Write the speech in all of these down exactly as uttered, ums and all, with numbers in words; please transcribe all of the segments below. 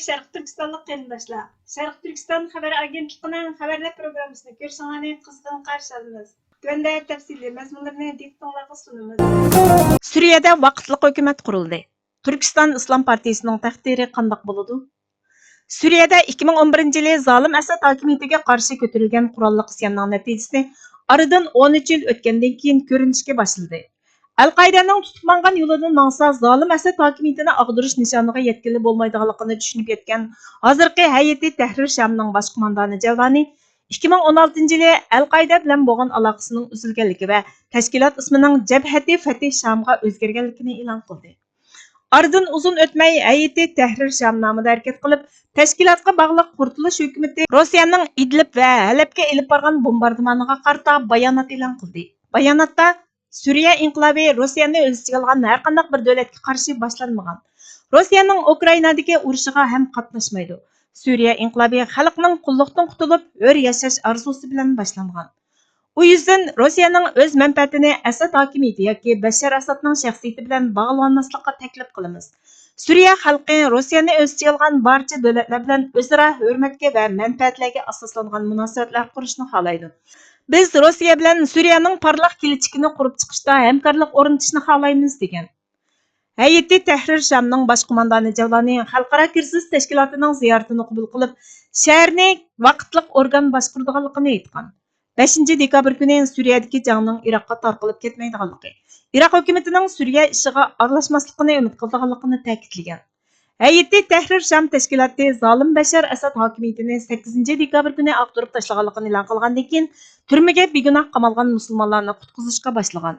شەرقىي تۈركىستانلىق قېرىنداشلار، شەرقىي تۈركىستان خەۋەر ئاگېنتلىقىنىڭ خەۋەرلەر پروگراممىسىنى كۆرۈشۈڭلارنى قىزغىن قارشى ئالىمىز. تۆۋەندە تەپسىلىي مەزمۇنلىرىنى دىققىتىڭلارغا سۇنىمىز. سۈرىيەدە ۋاقىتلىق ھۆكۈمەت قۇرۇلدى. تۈركىستان ئىسلام پارتىيىسىنىڭ تەقدىرى قانداق بولىدۇ؟ سۈرىيەدە ئىككى مىڭ ئون بىرىنچى يىلى زالىم ئەسەد ھاكىمىيىتىگە قارشى كۆتۈرۈلگەن قوراللىق ئىسياننىڭ نەتىجىسى ئارىدىن ئون ئۈچ يىل ئۆتكەندىن كېيىن كۆرۈنۈشكە باشلىدى. ئەل-قائىدەنىڭ تۇتۇپ ماڭغان يولىدىن ماڭسا، زالىم ئەسەد ھاكىمىيىتىنى ئاغدۇرۇش نىشانىغا يەتكىلى بولمايدىغانلىقىنى چۈشىنىپ يەتكەن ھازىرقى ھەيئىتى تەھرىر شامنىڭ باش قوماندانى جەۋلانى ئىككى مىڭ ئون ئالتىنچى يىلى ئەل-قائىدە بىلەن بولغان ئالاقىسىنىڭ ئۈزۈلگەنلىكى ۋە تەشكىلات ئىسمىنىڭ جەبھەتى فەتھى شامغا ئۆزگەرگەنلىكىنى ئېلان قىلدى. ئارىدىن ئۇزۇن ئۆتمەي، ھەيئىتى تەھرىر شام نامىدا ھەرىكەت قىلىپ، تەشكىلاتقا باغلىق قۇرتۇلۇش ھۆكۈمىتى روسىيەنىڭ ئىدلىب ۋە ھەلەبكە ئېلىپ بارغان بومباردىمانىغا قارىتا بايانات ئېلان قىلدى. باياناتتا، سۈرىيە ئىنقىلابى روسىيەنى ئۆز ئىچىگە ئالغان ھەرقانداق بىر دۆلەتكە قارشى باشلانمىغان. روسىيەنىڭ ئۇكرائىنادىكى ئۇرۇشىغا ھەم قاتناشمايدۇ. سۈرىيە ئىنقىلابى خەلقنىڭ قۇللۇقتىن قۇتۇلۇپ، ھۆر ياشاش ئارزۇسى بىلەن باشلانغان. ئۇ يۈزدىن روسىيەنىڭ ئۆز مەنپەئەتىنى ئەسەد ھاكىمىيىتى ياكى بەششار ئەسەدنىڭ شەخسىيىتى بىلەن باغلىۋالماسلىققا تەكلىپ قىلىمىز. سۈرىيە خەلقى روسىيەنى ئۆز ئىچىگە ئالغان بارچە دۆلەتلەر بىلەن ئۆزئارا ھۆرمەتكە ۋە مەنپەئەتلەرگە ئاساسلانغان مۇناسىۋەتلەر قۇرۇشنى خالايدۇ. بىز روسىيە بىلەن سۈرىيەنىڭ پارلاق كېلىچىكىنى قۇرۇپ چىقىشتا ھەمكارلىق ئورنىتىشنى خالايمىز، دېگەن. ھەيئىتى تەھرىر شامنىڭ باش قوماندانى جەۋلانى خەلقئارا كىرىزىس تەشكىلاتىنىڭ زىيارىتىنى قوبۇل قىلىپ، شەھەرنى ۋاقىتلىق ئورگان باشقۇرىدىغانلىقىنى ئېيتقان. بەشىنچى دېكابىر كۈنى سۈرىيەدىكى جەڭنىڭ ئىراققا تارقىلىپ كەتمەيدىغانلىقى، ئىراق ھۆكۈمىتىنىڭ سۈرىيە ئىشىغا ئارىلاشماسلىقىنى ئۈمىد قىلىدىغانلىقىنى تەكىتلىگەن. ھەيئىتى تەھرىر شام تەشكىلاتى زالىم بەششار ئەسەد ھاكىمىيىتىنى سەككىزىنچى دېكابىر كۈنى ئاغدۇرۇپ تاشلىغانلىقىنى ئېلان قىلغاندىن كېيىن، تۈرمىگە بىگۇناھ قامالغان مۇسۇلمانلارنى قۇتقۇزۇشقا باشلىغان.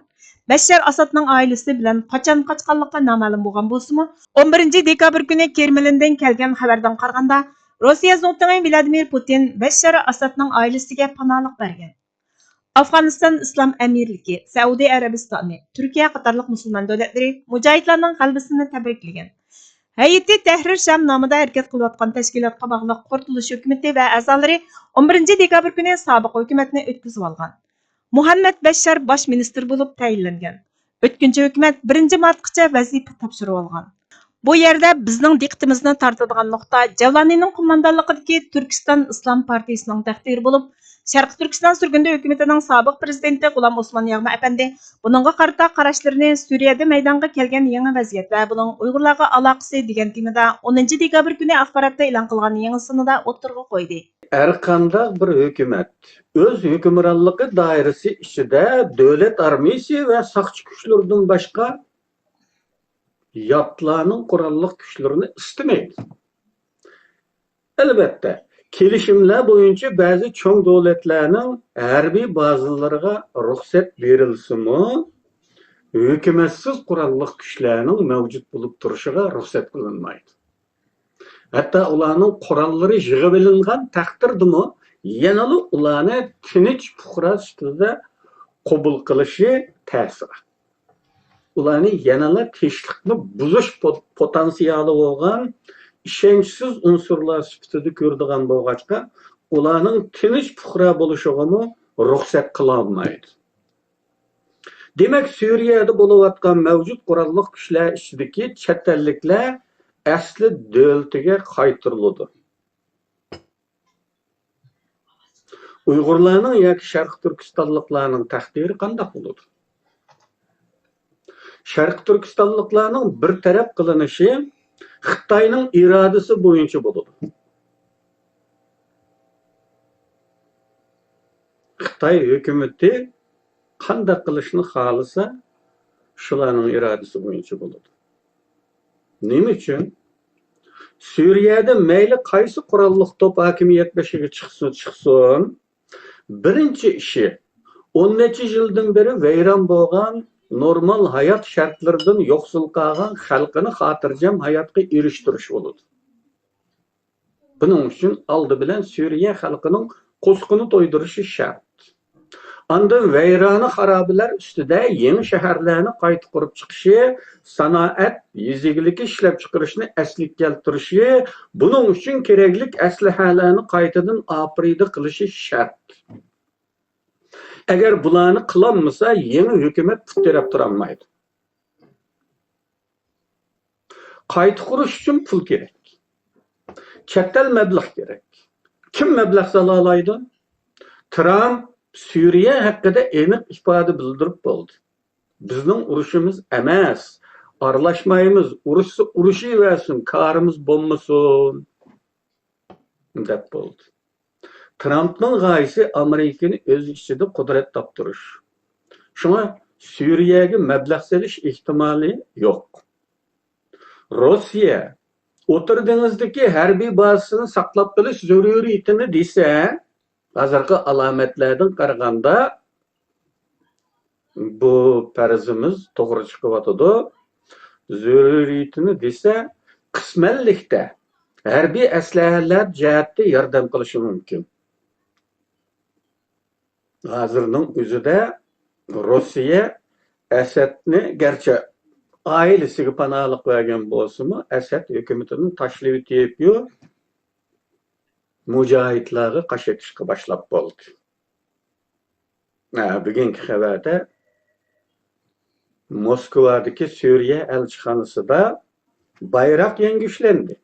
بەششار ئاسادنىڭ ئائىلىسى بىلەن قاچان قاچقانلىقى نامەلۇم بولغان بولسىمۇ، ئون بىرىنچى دېكابىر كۈنى كرېملىندىن كەلگەن خەۋەردىن قارىغاندا، روسىيە زۇڭتۇڭى ۋلادىمىر پۇتىن بەششار ئاسادنىڭ ئائىلىسىگە پاناھلىق بەرگەن. ئافغانىستان ئىسلام ئەمىرلىكى، سەئۇدى ئەرەبىستانى، تۈركىيە قاتارلىق مۇسۇلمان دۆلەتلىرى مۇجاھىدلارنىڭ غەلىبىسىنى تەبرىكلىگەن. ھەيئىتى تەھرىر شام نامىدا ھەرىكەت قىلىۋاتقان تەشكىلاتقا باغلىق قۇرتۇلۇش ھۆكۈمىتى ۋە ئەزالىرى ئون بىرىنچى دېكابىر كۈنى سابىق ھۆكۈمەتنى ئۆتكۈزۈۋالغان. مۇھەممەد بەششار باش مىنىستىر بولۇپ تەيىنلەنگەن. ئۆتكۈنچى ھۆكۈمەت بىرىنچى مارتقىچە ۋەزىپە تاپشۇرۇۋالغان. بۇ يەردە بىزنىڭ دىققىتىمىزنى تارتىدىغان نۇقتا جەۋلانىنىڭ قوماندانلىقىدىكى تۈركىستان ئىسلام پارتىيىسىنىڭ تەقدىرى بولۇپ، شەرقىي تۈركىستان سۈرگۈندە ھۆكۈمىتىنىڭ سابىق پىرېزىدېنتى غۇلام ئوسمان ياغما ئەپەندى بۇنىڭغا قارىتا قاراشلىرىنى سۈرىيەدە مەيدانغا كەلگەن يېڭى ۋەزىيەت ۋە بۇنىڭ ئۇيغۇرلارغا ئالاقىسى دېگەن تېمىدا ئونىنچى دېكابىر كۈنى ئاخباراتتا ئېلان قىلغان يېڭى سىنىدا ئوتتۇرىغا قويدى. ھەرقانداق بىر ھۆكۈمەت ئۆز ھۆكۈمرانلىقى دائىرىسى ئىچىدە دۆلەت ئارمىيىسى ۋە ساقچى كۈچلىرىدىن باشقا ياتلارنىڭ قوراللىق كۈچلىرىنى ئىستىمەيدۇ. ئەلۋەتتە، كېلىشىملەر بويىچە بەزى چوڭ دۆلەتلەرنىڭ ھەربىي بازىلىرىغا رۇخسەت بېرىلسىمۇ، ھۆكۈمەتسىز قوراللىق كۈچلەرنىڭ مەۋجۇت بولۇپ تۇرۇشىغا رۇخسەت قىلىنمايدۇ. ھەتتا ئۇلارنىڭ قوراللىرى يىغىۋېلىنغان تەقدىردىمۇ، يەنىلا ئۇلارنى تىنچ پۇقرا سۈپىتىدە قوبۇل قىلىشى تەسرە. ئۇلارنى يەنىلا تىنچلىقنى بۇزۇش پوت-، پوتېنسىيالى بولغان ئىشەنچسىز ئۇنسۇرلار سۈپىتىدە كۆرىدىغان بولغاچقا، ئۇلارنىڭ تىنچ پۇقرا بولۇشىغىمۇ رۇخسەت قىلالمايدۇ. دېمەك، سۈرىيەدە بولۇۋاتقان مەۋجۇت قوراللىق كۈچلەر ئىچىدىكى چەت ئەللىكلەر ئەسلى دۆلىتىگە قايتۇرۇلىدۇ. ئۇيغۇرلارنىڭ ياكى شەرقىي تۈركىستانلىقلارنىڭ تەقدىرى قانداق بولىدۇ؟ شەرقىي تۈركىستانلىقلارنىڭ بىر تەرەپ قىلىنىشى خىتاينىڭ ئىرادىسى بويىچە بولىدۇ. خىتاي ھۆكۈمىتى قانداق قىلىشنى خالىسا، شۇلارنىڭ ئىرادىسى بويىچە بولىدۇ. نېمە ئۈچۈن؟ سۈرىيەدە مەيلى قايسى قوراللىق توپ ھاكىمىيەت بېشىغا چىقسۇن، چىقسۇن، بىرىنچى ئىشى، ئون نەچچە يىلدىن بېرى ۋەيران بولغان نورمال ھايات شەرتلىرىدىن يوقسۇل قالغان خەلقىنى خاتىرجەم ھاياتقا ئېرىشتۈرۈش بولىدۇ. بۇنىڭ ئۈچۈن ئالدى بىلەن سۈرىيە خەلقىنىڭ قوسىقىنى تويدۇرۇشى شەرت. ئاندىن ۋەيرانە خارابىلەر ئۈستىدە يېڭى شەھەرلەرنى قايتا قۇرۇپ چىقىشى، سانائەت، يېزا ئىگىلىكى، ئىشلەپچىقىرىشنى ئەسلىگە كەلتۈرۈشى، بۇنىڭ ئۈچۈن كېرەكلىك ئەسلىھەلەرنى قايتىدىن ئاپىرىدە قىلىشى شەرت. ئەگەر بۇلارنى قىلالمىسا، يېڭى ھۆكۈمەت پۇت تىرەپ تۇرالمايدۇ. قايتا قۇرۇش ئۈچۈن پۇل كېرەك. چەت ئەل مەبلەغ كېرەك. كىم مەبلەغ سالالايدۇ؟ ترامپ سۈرىيە ھەققىدە ئېنىق ئىپادە بىلدۈرۈپ بولدى. بىزنىڭ ئۇرۇشىمىز ئەمەس، ئارىلاشمايمىز، ئۇرۇشسا ئۇرۇشۇۋەرسۇن، كارىمىز بولمىسۇن، دەپ بولدى. ترامپنىڭ غايىسى ئامېرىكىنى ئۆز ئىچىدە قۇدرەت تاپتۇرۇش. شۇڭا سۈرىيەگە مەبلەغ سېلىش ئېھتىمالى يوق. روسىيە ئوتتۇرا دېڭىزدىكى ھەربىي بازىسىنى ساقلاپ قېلىش زۆرۈرىيىتىنى دېسە، ھازىرقى ئالامەتلەردىن قارىغاندا، بۇ پەرىزىمىز توغرا چىقىۋاتىدۇ. زۆرۈرىيىتىنى دېسە، قىسمەنلىكتە ھەربىي ئەسلىھەلەر جەھەتتە ياردەم قىلىشى مۇمكىن. ھازىرنىڭ ئۆزىدە روسىيە ئەسەدنى، گەرچە ئائىلىسىگە پاناھلىق بەرگەن بولسىمۇ، ئەسەد ھۆكۈمىتىنى تاشلىۋېتىپيۇ، مۇجاھىدلارغا قاش ئېتىشقا باشلاپ بولدى. ھە، بۈگۈنكى خەۋەردە موسكۋادىكى سۈرىيە ئەلچىخانىسىدا بايراق يەڭگۈشلەندى.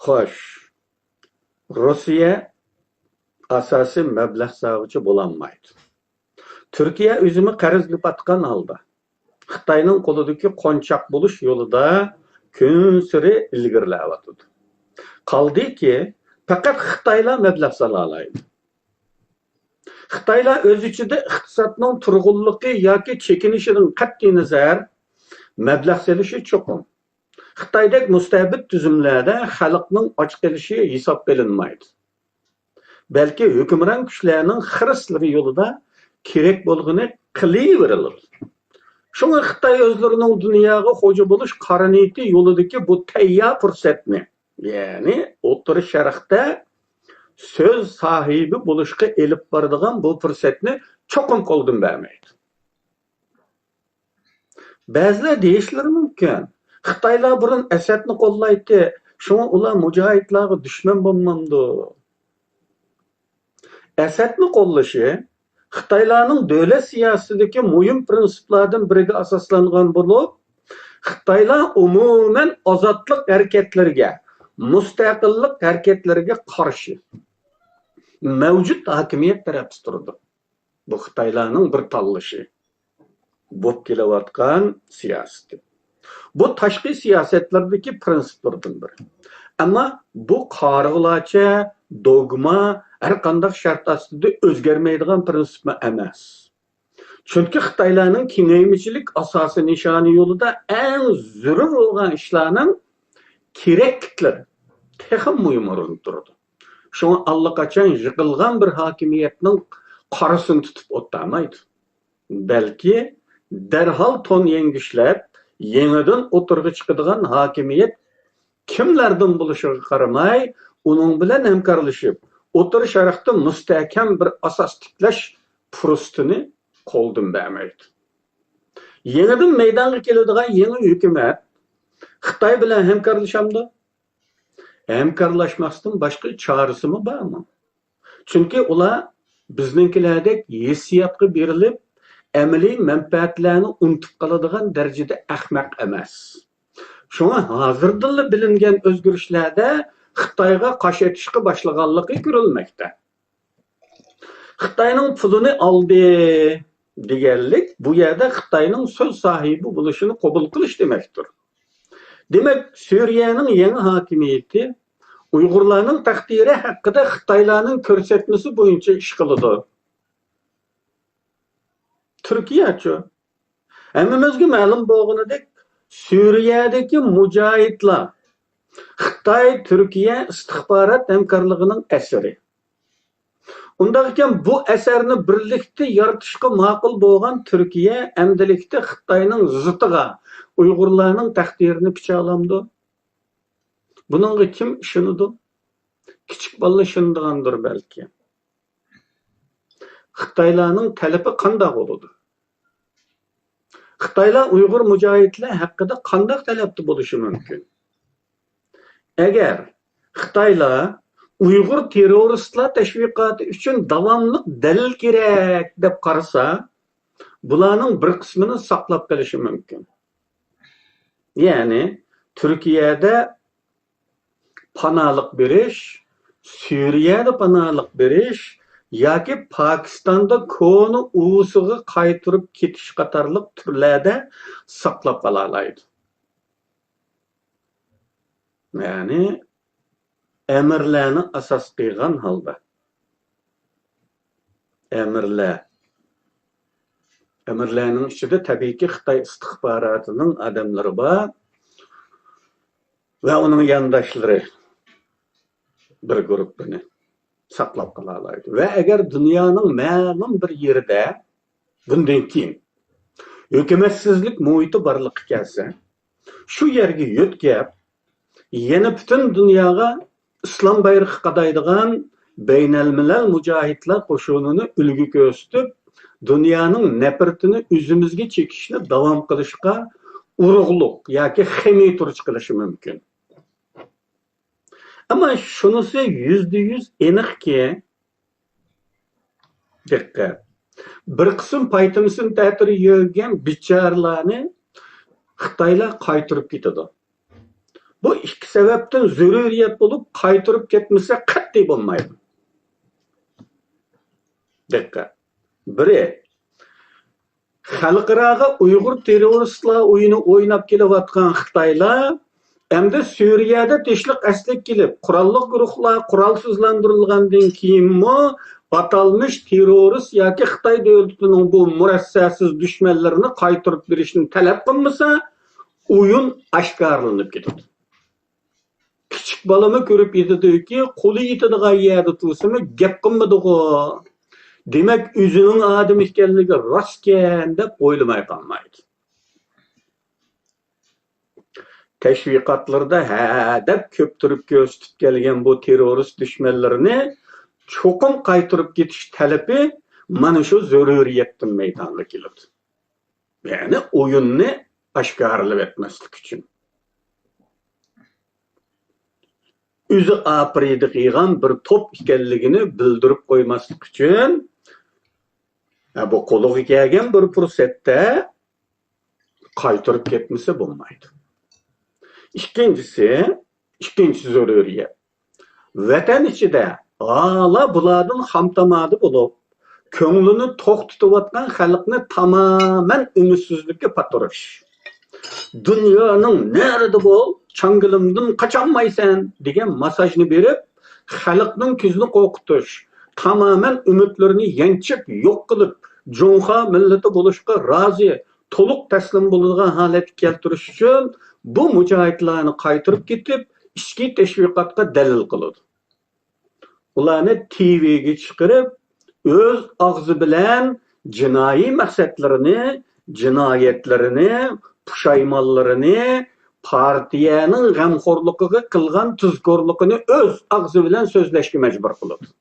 خوش، روسىيە ئاساسىي مەبلەغ سالغۇچى بولالمايدۇ. تۈركىيە ئۆزىمۇ قەرزگە پاتقان ھالدا، خىتاينىڭ قولىدىكى قونچاق بولۇش يولىدا كۈنسېرى ئىلگىرىلەۋاتىدۇ. قالدىكى، پەقەت خىتايلا مەبلەغ سالالايدۇ. خىتايلار ئۆز ئىچىدە ئىقتىسادنىڭ تۇرغۇنلۇقى ياكى چېكىنىشىدىن قەتئىينەزەر، مەبلەغ سېلىشى چوقۇم. خىتايدەك مۇستەبىت تۈزۈملەردە خەلقنىڭ ئاچ قېلىشى ھېسابقا ئېلىنمايدۇ. بەلكى ھۆكۈمران كۈچلەرنىڭ خىرىسلىرى يولىدا كېرەك بولغىنى قىلىۋېرىلىدۇ. شۇڭا خىتاي ئۆزلىرىنىڭ دۇنياغا خوجا بولۇش قارا نىيىتى يولىدىكى بۇ تەييار پۇرسەتنى، يەنى ئوتتۇرا شەرقتە سۆز ساھىبى بولۇشقا ئېلىپ بارىدىغان بۇ پۇرسەتنى چوقۇم قولدىن بەرمەيدۇ. بەزىلەر دېيىشلىرى مۇمكىن، خىتايلار بۇرۇن ئەسەدنى قوللايتتى، شۇڭا ئۇلار مۇجاھىدلارغا دۈشمەن بولمامدۇ؟ ئەسەدنى قوللىشى خىتايلارنىڭ دۆلەت سىياسىتىدىكى مۇھىم پىرىنسىپلاردىن بىرىگە ئاساسلانغان بولۇپ، خىتايلار ئومۇمەن ئازادلىق ھەرىكەتلىرىگە، مۇستەقىللىق ھەرىكەتلىرىگە قارشى، مەۋجۇت ھاكىمىيەت تەرەپتە تۇرىدۇ. بۇ خىتايلارنىڭ بىر تاللىشى، بولۇپ كېلىۋاتقان سىياسىتى. بۇ تاشقى سىياسەتلىرىدىكى پىرىنسىپلىرىدىن بىرى. ئەمما بۇ قارىغۇلارچە، دوگما، ھەر قانداق شەرت ئاستىدا ئۆزگەرمەيدىغان پىرىنسىپمۇ ئەمەس. چۈنكى خىتايلارنىڭ كېڭەيمىچىلىك ئاساسىي نىشانى يولىدا ئەڭ زۆرۈر بولغان ئىشلارنىڭ كېرەكلىكلىرى تېخىمۇ مۇھىم ئورۇندا تۇرىدۇ. شۇڭا ئاللىقاچان يىقىلغان بىر ھاكىمىيەتنىڭ قارىسىنى تۇتۇپ ئولتۇرمايدۇ. بەلكى دەرھال تون يەڭگۈشلەپ، يېڭىدىن ئوتتۇرىغا چىقىدىغان ھاكىمىيەت كىملەردىن بولۇشىغا قارىماي، ئۇنىڭ بىلەن ھەمكارلىشىپ، ئوتتۇرا شەرقتە مۇستەھكەم بىر ئاساس تىكلەش پۇرسىتىنى قولدىن بەرمەيدۇ. يېڭىدىن مەيدانغا كېلىدىغان يېڭى ھۆكۈمەت خىتاي بىلەن ھەمكارلىشامدۇ؟ ھەمكارلاشماستىن باشقا چارىسىمۇ بارمۇ؟ چۈنكى ئۇلار بىزنىڭكىلەردەك ھېسسىياتقا بېرىلىپ، ئەمەلىي مەنپەئەتلەرنى ئۇنتۇپ قالىدىغان دەرىجىدە ئەخمەق ئەمەس. شۇڭا ھازىردىنلا بىلىنگەن ئۆزگىرىشلەردە خىتايغا قاش ئېتىشقا باشلىغانلىقى كۆرۈلمەكتە. خىتاينىڭ پۇلىنى ئالدى دېگەنلىك بۇ يەردە خىتاينىڭ سۆز ساھىبى بولۇشىنى قوبۇل قىلىش دېمەكتۇر. دېمەك، سۈرىيەنىڭ يېڭى ھاكىمىيىتى ئۇيغۇرلارنىڭ تەقدىرى ھەققىدە خىتايلارنىڭ كۆرسەتمىسى بويىچە ئىش قىلىدۇ. تۈركىيەچۇ؟ ھەممىمىزگە مەلۇم بولغىنىدەك، سۈرىيەدىكى مۇجاھىدلار خىتاي-تۈركىيە ئىستىخبارات ھەمكارلىقىنىڭ ئەسىرى. ئۇنداق ئىكەن، بۇ ئەسەرنى بىرلىكتە يارىتىشقا ماقۇل بولغان تۈركىيە ئەمدىلىكتە خىتاينىڭ زىتىغا ئۇيغۇرلارنىڭ تەقدىرىنى پىچالامدۇ؟ بۇنىڭغا كىم ئىشىنىدۇ؟ كىچىك بالىلار ئىشىنىدىغاندۇر بەلكى. خىتايلارنىڭ تەلىپى قانداق بولىدۇ؟ خىتايلار ئۇيغۇر مۇجاھىدلار ھەققىدە قانداق تەلەپتە بولۇشى مۇمكىن؟ ئەگەر خىتايلار ئۇيغۇر تېررورىستلار تەشۋىقاتى ئۈچۈن داۋاملىق دەلىل كېرەك دەپ قارىسا، بۇلارنىڭ بىر قىسمىنى ساقلاپ قېلىشى مۇمكىن. يەنى تۈركىيەدە پاناھلىق بېرىش، سۈرىيەدە پاناھلىق بېرىش ياكى پاكىستاندا كونا ئۇۋىسىغا قايتۇرۇپ كېتىش قاتارلىق تۈرلەردە ساقلاپ قالالايدۇ. يەنى ئەمىرلەرنى ئاساس قىلغان ھالدا. ئەمىرلەر. ئەمىرلەرنىڭ ئىچىدە تەبىئىيكى خىتاي ئىستىخباراتىنىڭ ئادەملىرى بار ۋە ئۇنىڭ يانداشلىرى بىر گۇرۇپپىنى ساقلاپ قالالايدۇ. ۋە ئەگەر دۇنيانىڭ مەلۇم بىر يېرىدە بۇندىن كېيىن ھۆكۈمەتسىزلىك مۇھىتى بارلىققا كەلسە، شۇ يەرگە يۆتكەپ، يەنە پۈتۈن دۇنياغا ئىسلام بايرىقى قادايدىغان بەينەلمىلەل مۇجاھىدلار قوشۇنىنى ئۈلگە كۆرسىتىپ، دۇنيانىڭ نەپرىتىنى ئۆزىمىزگە چېكىشنى داۋام قىلىشقا ئۇرۇقلۇق ياكى خېمىي تۇرۇچ قىلىشى مۇمكىن. ئەمما شۇنىسى يۈزدە يۈز ئېنىقكى، دىققەت، بىر قىسىم پايتىمىسىنى تەتۈر يۆگەن بىچارىلارنى خىتايلار قايتۇرۇپ كېتىدۇ. بۇ ئىككى سەۋەبتىن زۆرۈرىيەت بولۇپ، قايتۇرۇپ كەتمىسە قەتئىي بولمايدۇ. دىققەت. بىرى، خەلقئاراغا ئۇيغۇر تېررورىستلار ئويۇنى ئويناپ كېلىۋاتقان خىتايلار ئەمدى سۈرىيەدە تىنچلىق ئەسلىگە كېلىپ، قوراللىق گۇرۇھلار قورالسىزلاندۇرۇلغاندىن كېيىنمۇ ئاتالمىش تېررورىست ياكى خىتاي دۆلىتىنىڭ بۇ مۇرەسسەسىز دۈشمەنلىرىنى قايتۇرۇپ بېرىشنى تەلەپ قىلمىسا، ئويۇن ئاشكارىلىنىپ كېتىدۇ. كىچىك بالىمۇ كۆرۈپ يېتىدۇكى، قولى يېتىدىغان يەردە تۇرسىمۇ گەپ قىلمىدىغۇ. دېمەك، ئۆزىنىڭ ئادىمى ئىكەنلىكى راستكەن دەپ ئويلىماي قالمايدۇ. تەشۋىقاتلىرىدا ھە دەپ كۆپتۈرۈپ كۆرسىتىپ كەلگەن بۇ تېررورىست دۈشمەنلىرىنى چوقۇم قايتۇرۇپ كېتىش تەلىپى مانا شۇ زۆرۈرىيەتتىن مەيدانغا كېلىدۇ. يەنى ئويۇننى ئاشكارىلىۋەتمەسلىك ئۈچۈن. ئۆزى ئاپىرىدە قىلغان بىر توپ ئىكەنلىكىنى بىلدۈرۈپ قويماسلىق ئۈچۈن، ھە، بۇ قولىغا كەلگەن بىر پۇرسەتتە قايتۇرۇپ كەتمىسە بولمايدۇ. ئىككىنچىسى، ئىككىنچى زۆرۈرىيەت. ۋەتەن ئىچىدە ھالا بۇلاردىن خامتامادا بولۇپ، كۆڭلىنى توختىتىۋاتقان خەلقنى تامامەن ئۈمىدسىزلىككە پاتۇرۇش. دۇنيانىڭ نەرىدە بول، چاڭگىلىمدىن قاچالمايسەن دېگەن ماساژنى بېرىپ، خەلقنىڭ كۆزىنى قورقۇتۇش، تامامەن ئۈمىدلىرىنى يەنچۈك يوق قىلىپ، جۇڭخۇا مىللىتى بولۇشقا رازى، تولۇق تەسلىم بولىدىغان ھالەتكە كەلتۈرۈش ئۈچۈن بۇ مۇجاھىدلارنى قايتۇرۇپ كېتىپ، ئىچكى تەشۋىقاتقا دەلىل قىلىدۇ. ئۇلارنى تىۋىگە چىقىرىپ، ئۆز ئاغزى بىلەن جىنايى مەقسەتلىرىنى، جىنايەتلىرىنى، پۇشايمانلىرىنى، پارتىيەنىڭ غەمخورلۇقىغا قىلغان تۇزكورلۇقىنى ئۆز ئاغزى بىلەن سۆزلەشكە مەجبۇر قىلىدۇ.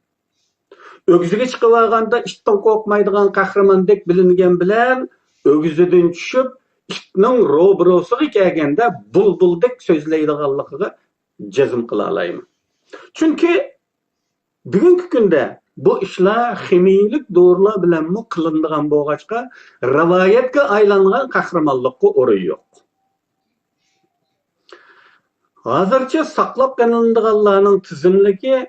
ئۆگزىگە چىقىۋالغاندا ئىتتىن قورقمايدىغان قەھرىماندەك بىلىنگەن بىلەن، ئۆگزىدىن چۈشۈپ، ئىتنىڭ روبىروسىغا كەلگەندە بۇلبۇلدەك سۆزلەيدىغانلىقىغا جەزم قىلالايمەن. چۈنكى بۈگۈنكى كۈندە بۇ ئىشلار خىمىيىلىك دورىلار بىلەنمۇ قىلىنىدىغان بولغاچقا، رىۋايەتكە ئايلانغان قەھرىمانلىققا ئورۇن يوق. ھازىرچە ساقلاپ قېلىنىدىغانلارنىڭ تىزىملىكى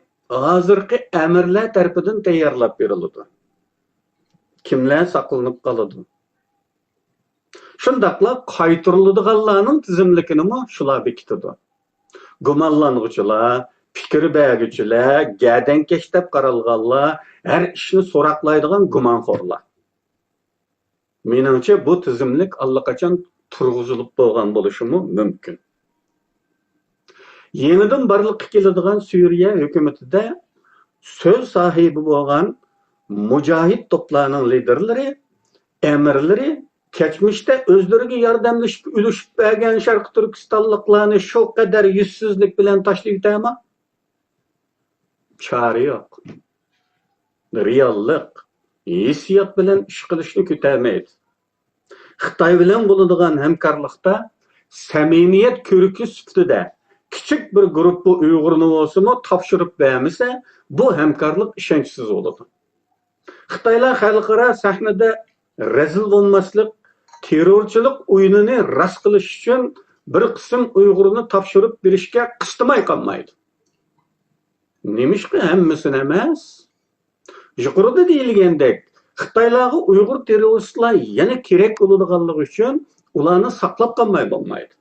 ھازىرقى ئەمىرلەر تەرىپىدىن تەييارلاپ بېرىلىدۇ. كىملەر ساقلىنىپ قالىدۇ؟ شۇنداقلا قايتۇرۇلىدىغانلارنىڭ تىزىملىكىنىمۇ شۇلار بېكىتىدۇ. گۇمانلانغۇچىلار، پىكىر بەرگۈچىلەر، گەدەنكەش دەپ قارالغانلار، ھەر ئىشنى سوراقلايدىغان گۇمانخورلار. مېنىڭچە، بۇ تىزىملىك ئاللىقاچان تۇرغۇزۇلۇپ بولغان بولۇشىمۇ مۇمكىن. يېڭىدىن بارلىققا كېلىدىغان سۈرىيە ھۆكۈمىتىدە سۆز ساھىبى بولغان مۇجاھىد توپلارنىڭ لىدېرلىرى، ئەمىرلىرى كەچمىشتە ئۆزلىرىگە ياردەملىشىپ ئۈلۈشۈپ بەرگەن شەرقىي تۈركىستانلىقلارنى شۇ قەدەر يۈزسىزلىك بىلەن تاشلىۋېتەما؟ چارە يوق. رېئاللىق، ھېسسىيات بىلەن ئىش قىلىشنى كۆتەرمەيدۇ. خىتاي بىلەن بولىدىغان ھەمكارلىقتا سەمىمىيەت كۆركى سۈپىتىدە كىچىك بىر گۇرۇپپا ئۇيغۇرنى بولسىمۇ تاپشۇرۇپ بەرمىسە، بۇ ھەمكارلىق ئىشەنچسىز بولىدۇ. خىتايلار خەلقئارا سەھنىدە رەزىل بولماسلىق، تېررورچىلىق ئويۇنىنى راست قىلىش ئۈچۈن بىر قىسىم ئۇيغۇرنى تاپشۇرۇپ بېرىشكە قىستىماي قالمايدۇ. نېمىشقا ھەممىسىنى ئەمەس؟ يۇقىرىدا دېيىلگەندەك، خىتايلارغا ئۇيغۇر تېررورىستلار يەنە كېرەك بولىدىغانلىقى ئۈچۈن ئۇلارنى ساقلاپ قالماي بولمايدۇ.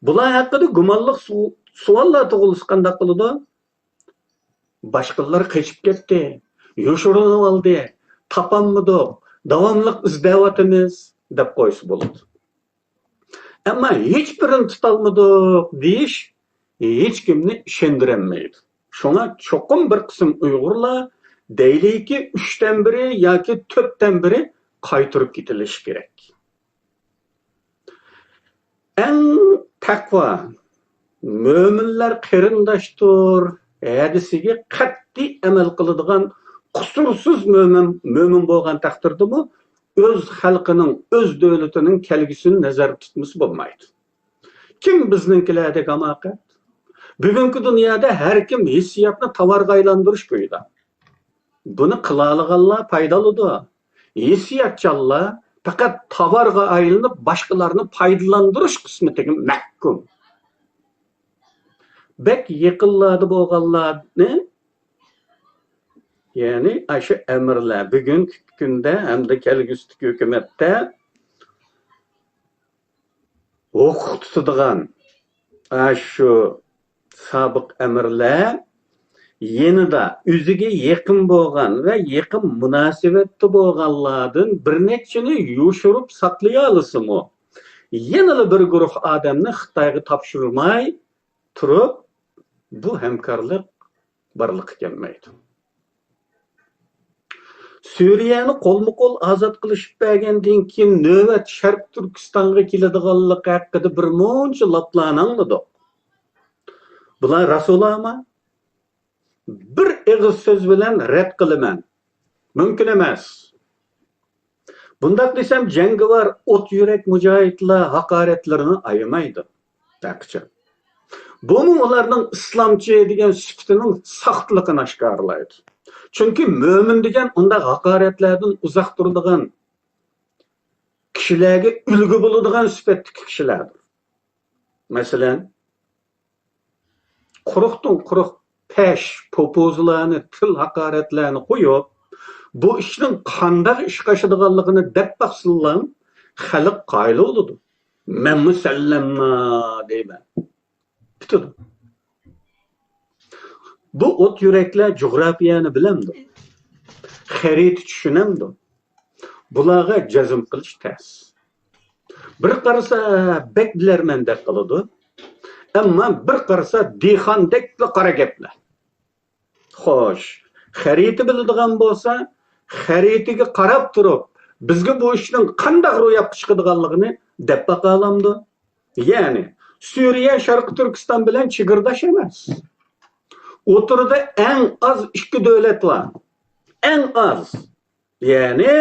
بۇلار ھەققىدە گۇمانلىق سو-، سوئاللار تۇغۇلسا قانداق قىلىدۇ؟ باشقىلار قېچىپ كەتتى، يوشۇرۇنۇۋالدى، تاپالمىدۇق، داۋاملىق ئىزدەۋاتىمىز، دەپ قويسا بولىدۇ. ئەمما ھېچبىرىنى تۇتالمىدۇق دېيىش ھېچكىمنى ئىشەندۈرەلمەيدۇ. شۇڭا چوقۇم بىر قىسىم ئۇيغۇرلار دەيلىكى ئۈچتىن بىرى ياكى تۆتتىن بىرى قايتۇرۇپ كېتىلىشى كېرەك. ئەڭ تەقۋا، مۆمىنلەر قېرىنداشتۇر ھەدىسىگە قەتئىي ئەمەل قىلىدىغان قۇسۇرسىز مۆمىن، مۆمىن بولغان تەقدىردىمۇ ئۆز خەلقىنىڭ، ئۆز دۆلىتىنىڭ كەلگۈسىنى نەزەردە تۇتمىسا بولمايدۇ. كىم بىزنىڭكىلەردەك ھاماقەت؟ بۈگۈنكى دۇنيادا ھەر كىم ھېسسىياتنى تاۋارغا ئايلاندۇرۇش كويىدا. بۇنى قىلالىغانلار پايدالىنىدۇ. ھېسسىياتچانلار پەقەت تاۋارغا ئايلىنىپ، باشقىلارنى پايدىلاندۇرۇش قىسمىتىگە مەھكۇم. بەك يېقىنلاردا بولغانلارنى، يەنى ئاشۇ ئەمىرلەر، بۈگۈنكى كۈندە ھەمدە كەلگۈسىدىكى ھۆكۈمەتتە ھوقۇق تۇتىدىغان ئاشۇ سابىق ئەمىرلەر يېنىدا ئۆزىگە يېقىن بولغان ۋە يېقىن مۇناسىۋەتتە بولغانلاردىن بىر نەچچىنى يوشۇرۇپ ساقلىيالىسىمۇ، يەنىلا بىر گۇرۇھ ئادەمنى خىتايغا تاپشۇرماي تۇرۇپ، بۇ ھەمكارلىق بارلىققا كەلمەيدۇ. سۈرىيەنى قولمۇ قول ئازاد قىلىشىپ بەرگەندىن كېيىن نۆۋەت شەرقىي تۈركىستانغا كېلىدىغانلىقى ھەققىدە بىر مۇنچە لاپلارنى ئاڭلىدۇق. بۇلار راستلارمۇ؟ بىر ئېغىز سۆز بىلەن رەت قىلىمەن. مۇمكىن ئەمەس. بۇنداق دېسەم، جەڭگىۋار ئوت يۈرەك مۇجاھىدلار ھاقارەتلىرىنى ئايىمايدۇ. ھەقىچان. بۇمۇ ئۇلارنىڭ ئىسلامچى دېگەن سۈپىتىنىڭ ساختىلىقىنى ئاشكارىلايدۇ. چۈنكى مۆمىن دېگەن ئۇنداق ھاقارەتلەردىن ئۇزاق تۇرىدىغان، كىشىلەرگە ئۈلگە بولىدىغان سۈپەتتىكى كىشىلەردۇر. مەسىلەن، قۇرۇقتىن قۇرۇق پەش، پوپوزىلارنى، تىل ھاقارەتلەرنى قويۇپ، بۇ ئىشنىڭ قانداق ئىشقا ئاشىدىغانلىقىنى دەپ باقسىنلا، خەلق قايىل بولىدۇ. مەنمۇ سەللەمما دەيمەن. پۈتىدۇ. بۇ ئوت يۈرەكلەر جۇغراپىيەنى بىلەمدۇ؟ خەرىتە چۈشىنەمدۇ؟ بۇلارغا جەزم قىلىش تەس. بىر قارىسا بەك بىلەرمەندەك قىلىدۇ. ئەمما بىر قارىسا دېھقاندەكلا قارا گەپلەر. خوش، خەرىتە بىلىدىغان بولسا، خەرىتىگە قاراپ تۇرۇپ، بىزگە بۇ ئىشنىڭ قانداق روياپقا چىقىدىغانلىقىنى دەپ باقالامدۇ؟ يەنى، سۈرىيە شەرقىي تۈركىستان بىلەن چېگرىداش ئەمەس. ئوتتۇرىدا ئەڭ ئاز ئىككى دۆلەت بار. ئەڭ ئاز. يەنى،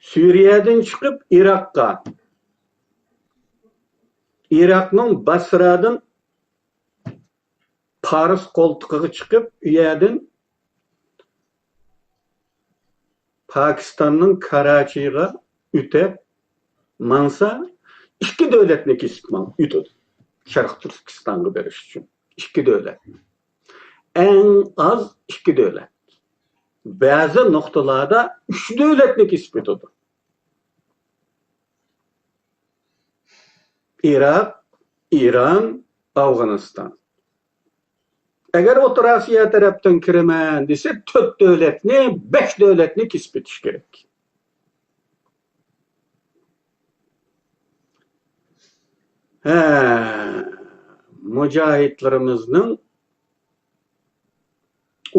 سۈرىيەدىن چىقىپ ئىراققا، ئىراقنىڭ باسرادىن پارس قولتۇقىغا چىقىپ، ئۇ يەردىن پاكىستاننىڭ كاراچىغا ئۆتۈپ ماڭسا، ئىككى دۆلەتنى كېسىپ ماڭ-، ئۆتىدۇ. شەرقىي تۈركىستانغا بېرىش ئۈچۈن ئىككى دۆلەت. ئەڭ ئاز ئىككى دۆلەت. بەزى نۇقتىلاردا ئۈچ دۆلەتنى كېسىپ ئۆتىدۇ. ئىراق، ئىران، ئافغانىستان. ئەگەر ئوتتۇرا ئاسىيا تەرەپتىن كىرىمەن دېسە، تۆت دۆلەتنى، بەش دۆلەتنى كېسىپ ئۆتۈش كېرەك. ھە، مۇجاھىدلىرىمىزنىڭ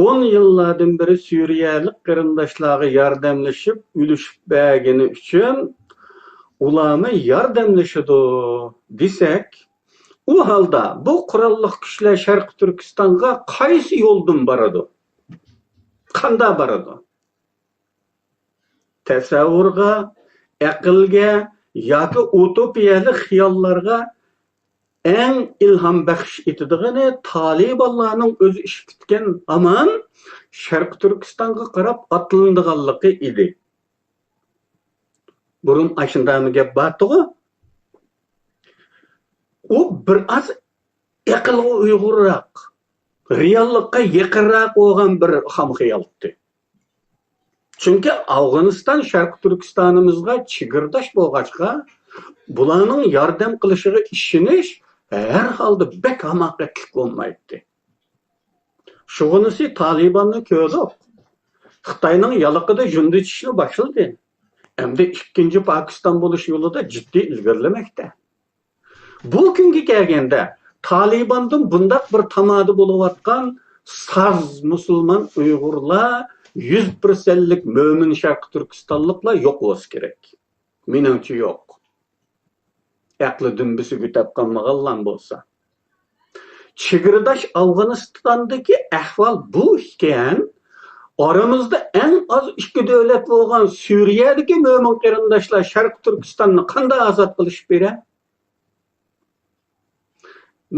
ئون يىللاردىن بېرى سۈرىيەلىك قېرىنداشلارغا ياردەملىشىپ، ئۈلۈشۈپ بەرگىنى ئۈچۈن ئۇلارمۇ ياردەملىشىدۇ دېسەك، ئۇ ھالدا بۇ قوراللىق كۈچلەر شەرقىي تۈركىستانغا قايسى يولدىن بارىدۇ؟ قانداق بارىدۇ؟ تەسەۋۋۇرغا، ئەقىلگە ياكى ئۇتوپىيەلىك خىياللارغا ئەڭ ئىلھام بەخش ئېتىدىغىنى تالىبانلارنىڭ ئۆزى ئىش پۈتكەن ھامان شەرقىي تۈركىستانغا قاراپ ئاتلىنىدىغانلىقى ئىدى. بۇرۇن ئاشۇنداقمۇ گەپ بارتىغۇ؟ ئۇ بىر ئاز ئەقىلگە ئۇيغۇنراق، رېئاللىققا يېقىنراق بولغان بىر خام خىيال ئىدى. چۈنكى ئافغانىستان شەرقىي تۈركىستانىمىزغا چېگرىداش بولغاچقا، بۇلارنىڭ ياردەم قىلىشىغا ئىشىنىش ھەر ھالدا بەك ھاماقەتلىك بولمايتتى. شۇغىنىسى تالىباننى كۆردۇق. خىتاينىڭ يالىقىدا جۈندە چىشنى باشلىدى. ئەمدى ئىككىنچى پاكىستان بولۇش يولىدا جىددىي ئىلگىرىلىمەكتە. بۇ كۈنگە كەلگەندە، تالىباندىن بۇنداق بىر تامادا بولۇۋاتقان ساز مۇسۇلمان ئۇيغۇرلار، يۈز پىرسەنتلىك مۆمىن شەرقىي تۈركىستانلىقلار يوق بولسا كېرەك. مېنىڭچە يوق. ئەقلى دۈمبىسى گۈدەپ قالمىغانلام بولسا. چېگرىداش ئافغانىستاندىكى ئەھۋال بۇ ئىكەن، ئارىمىزدا ئەڭ ئاز ئىككى دۆلەت بولغان سۈرىيەدىكى مۆمىن قېرىنداشلار شەرقىي تۈركىستاننى قانداق ئازاد قىلىشىپ بېرە؟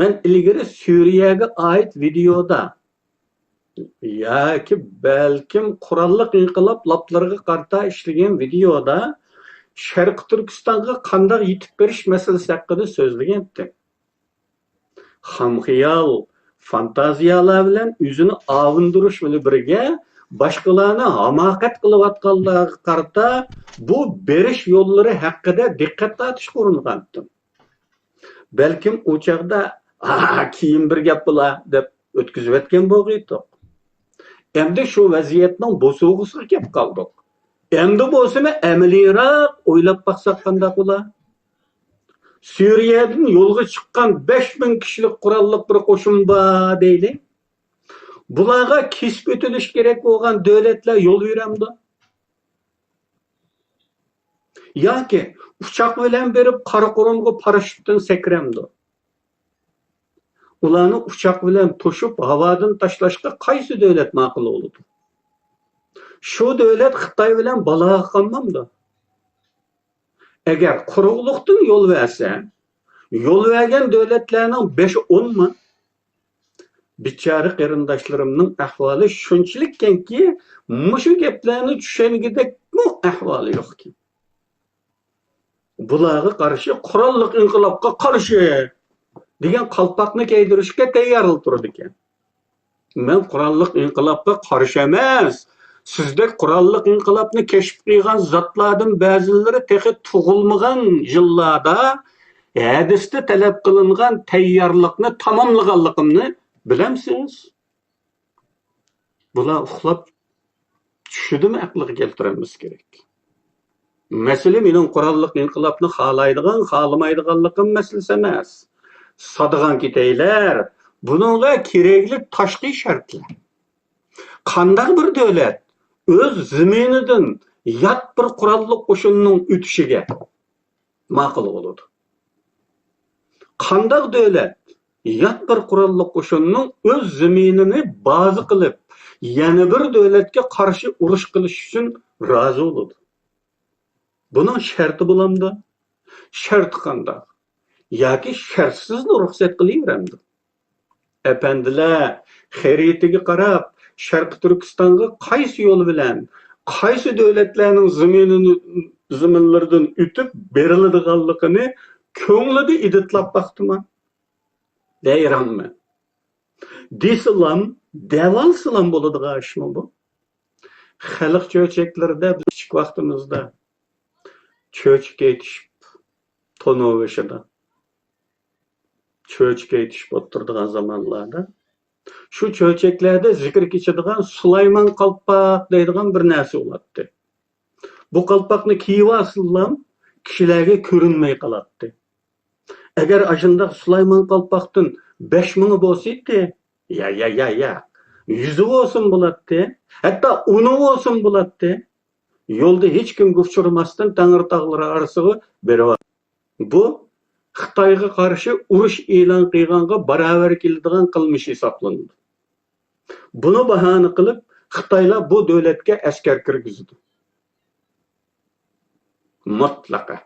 مەن ئىلگىرى سۈرىيەگە ئائىت ۋىدېئودا ياكى بەلكىم قوراللىق ئىنقىلاب لاپلىرىغا قارىتا ئىشلىگەن ۋىدېئودا شەرقىي تۈركىستانغا قانداق يېتىپ بېرىش مەسىلىسى ھەققىدە سۆزلىگەنتىم. خام خىيال، فانتازىيەلەر بىلەن ئۆزىنى ئاۋۇندۇرۇش بىلەن بىرگە، باشقىلارنى ھاماقەت قىلىۋاتقانلارغا قارىتا بۇ بېرىش يوللىرى ھەققىدە دىققەت تارتىشقا ئۇرۇنغانتىم. بەلكىم ئۇ چاغدا، «ھا، كېيىن بىر گەپ بولا» دەپ ئۆتكۈزۈۋەتكەن بولغىيتتۇق. ئەمدى شۇ ۋەزىيەتنىڭ بوسۇغىسىغا كەپ قالدۇق. ئەمدى بولسىمۇ ئەمەلىيرەك ئويلاپ باقساق قانداق بولا؟ سۈرىيەدىن يولغا چىققان بەش مىڭ كىشىلىك قوراللىق بىر قوشۇن بار دەيلى. بۇلارغا كېسىپ ئۆتۈلۈشى كېرەك بولغان دۆلەتلەر يول بېرەمدۇ؟ ياكى ئۇچاق بىلەن بېرىپ قاراقۇرۇمغا پاراشوتتىن سەكرەمدۇ؟ ئۇلارنى ئۇچاق بىلەن توشۇپ ھاۋادىن تاشلاشقا قايسى دۆلەت ماقۇل بولىدۇ؟ شۇ دۆلەت خىتاي بىلەن بالاغا قالمامدۇ؟ ئەگەر قۇرۇقلۇقتىن يول بەرسە، يول بەرگەن دۆلەتلەرنىڭ بەشى ئونمۇ؟ بىچارە قېرىنداشلىرىمنىڭ ئەھۋالى شۇنچىلىككەنكى، مۇشۇ گەپلەرنى چۈشەنگۈدەكمۇ ئەھۋالى يوقكەن. بۇلارغا قارشى قوراللىق ئىنقىلابقا قارشى دېگەن قالپاقنى كىيدۈرۈشكە تەييارلا تۇرىدىكەن. مەن قوراللىق ئىنقىلابقا قارشى ئەمەس. سىزدەك قوراللىق ئىنقىلابنى كەشىپ قىلغان زاتلاردىن بەزىلىرى تېخى تۇغۇلمىغان يىللاردا ھەدىستە تەلەپ قىلىنغان تەييارلىقنى تاماملىغانلىقىمنى بىلەمسىز؟ بۇلار ئۇخلاپ چۈشىدىمۇ ئەقلىگە كەلتۈرەلمىسە كېرەك. مەسىلە مېنىڭ قوراللىق ئىنقىلابنى خالايدىغان، خالىمايدىغانلىقىم مەسىلىسى ئەمەس. سادىغان كېتەيلەر، بۇنىڭغا كېرەكلىك تاشقى شەرتلەر. قانداق بىر دۆلەت ئۆز زېمىنىدىن يات بىر قوراللىق قوشۇننىڭ ئۆتۈشىگە ماقۇل بولىدۇ؟ قانداق دۆلەت يات بىر قوراللىق قوشۇننىڭ ئۆز زېمىنىنى بازا قىلىپ، يەنە بىر دۆلەتكە قارشى ئۇرۇش قىلىش ئۈچۈن رازى بولىدۇ؟ بۇنىڭ شەرتى بولامدۇ؟ شەرتى قانداق؟ ياكى شەرتسىزلا رۇخسەت قىلىۋېرەمدۇ؟ ئەپەندىلەر، خەرىتىگە قاراپ، شەرقىي تۈركىستانغا قايسى يول بىلەن، قايسى دۆلەتلەرنىڭ زېمىنىنى، زېمىنلىرىدىن ئۆتۈپ بېرىلىدىغانلىقىنى كۆڭلىدە ئېدىتلاپ باقتىما؟ ھەيرانمەن. دېسىلام، دەۋالسىلام بولىدىغان ئىشمۇ بۇ؟ خەلق چۆچەكلىرىدە بىز كىچىك ۋاقتىمىزدا چۆچەك ئېيتىشىپ، تونۇر بېشىدا چۆچەك ئېيتىشىپ ئولتۇرىدىغان زامانلاردا، شۇ چۆچەكلەردە زىكىر كېچىدىغان سۇلايمان قالپاق دەيدىغان بىر نەرسە بولاتتى. بۇ قالپاقنى كىيىۋالسىلام، كىشىلەرگە كۆرۈنمەي قالاتتى. ئەگەر ئاشۇنداق سۇلايمان قالپاقتىن بەش مىڭى بولسىدى، يا، يا، يا، يا، يۈزى بولسىمۇ بولاتتى، ھەتتا ئونى بولسىمۇ بولاتتى. يولدا ھېچكىمگە ئۇچرىماستىن تەڭرىتاغلىرى ئارىسىغا بېرىۋاتىدۇ. بۇ خىتايغا قارشى ئۇرۇش ئېلان قىلغانغا باراۋەر كېلىدىغان قىلمىش ھېسابلىنىدۇ. بۇنى باھانە قىلىپ، خىتايلار بۇ دۆلەتكە ئەسكەر كىرگۈزىدۇ. مۇتلەقە.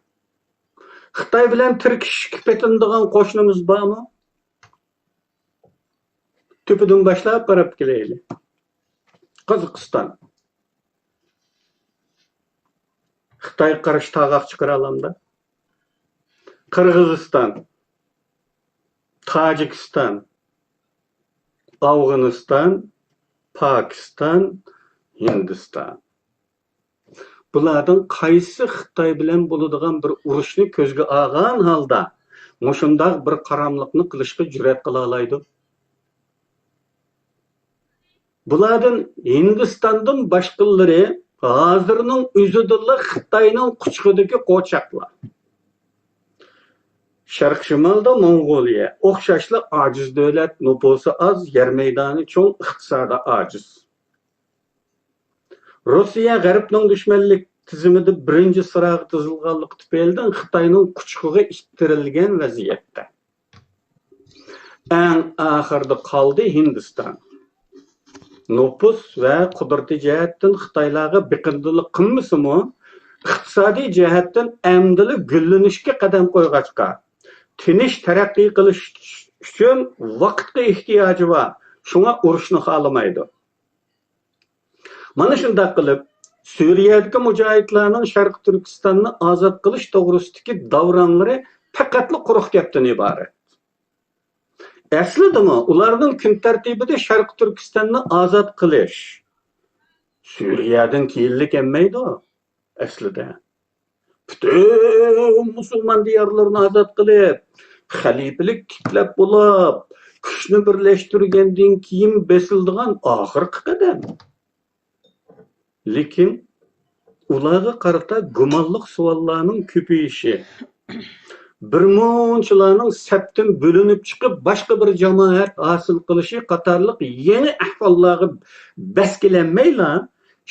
خىتاي بىلەن تىركىشىشكە پېتىنىدىغان قوشنىمىز بارمۇ؟ تۆپىدىن باشلاپ قاراپ كېلەيلى. قازاقىستان. خىتايغا قارشى تاغاق چىقىرالامدۇ؟ قىرغىزىستان. تاجىكىستان، ئافغانىستان، پاكىستان، ھىندىستان. بۇلاردىن قايسى خىتاي بىلەن بولىدىغان بىر ئۇرۇشنى كۆزگە ئالغان ھالدا مۇشۇنداق بىر قاراملىقنى قىلىشقا جۈرئەت قىلالايدۇ؟ بۇلاردىن ھىندىستاندىن باشقىلىرى ھازىرنىڭ ئۆزىدىلا خىتاينىڭ قۇچىقىدىكى قوچاقلار. شەرقىي شىمالدا موڭغۇلىيە، ئوخشاشلا ئاجىز دۆلەت، نوپۇسى ئاز، يەر مەيدانى چوڭ، ئىقتىسادى ئاجىز. روسىيە غەربنىڭ دۈشمەنلىك تىزىمىدە بىرىنچى سىراغا تىزىلغانلىقى تۈپەيلىدىن خىتاينىڭ قۇچىقىغا ئىتتىرىلگەن ۋەزىيەتتە. ئەڭ ئاخىرىدا قالدى ھىندىستان. نوپۇس ۋە قۇدرىتى جەھەتتىن خىتايلارغا بېقىندىلىق قىلمىسىمۇ، ئىقتىسادىي جەھەتتىن ئەمدىلا گۈللىنىشكە قەدەم قويغاچقا، تىنچ تەرەققىي قىلىش ئۈچۈن ۋاقىتقا ئېھتىياجى بار، شۇڭا ئۇرۇشنى خالىمايدۇ. مانا شۇنداق قىلىپ، سۈرىيەدىكى مۇجاھىدلارنىڭ شەرقىي تۈركىستاننى ئازاد قىلىش توغرىسىدىكى داۋراڭلىرى پەقەتلا قۇرۇق گەپتىن ئىبارەت. ئەسلىدىمۇ ئۇلارنىڭ كۈن تەرتىپىدە شەرقىي تۈركىستاننى ئازاد قىلىش سۈرىيەدىن كېيىنلا كەلمەيدۇ ئەسلىدە. پۈتۈن مۇسۇلمان دىيارلىرىنى ئازاد قىلىپ، خەلىپىلىك تىكلەپ بولۇپ، كۈچنى بىرلەشتۈرگەندىن كېيىن بېسىلىدىغان ئاخىرقى قەدەم. لېكىن ئۇلارغا قارىتا گۇمانلىق سوئاللارنىڭ كۆپىيىشى، بىرمۇنچىلارنىڭ سەپتىن بۆلۈنۈپ چىقىپ، باشقا بىر جامائەت ھاسىل قىلىشى قاتارلىق يېڭى ئەھۋاللارغا بەس كېلەلمەيلا،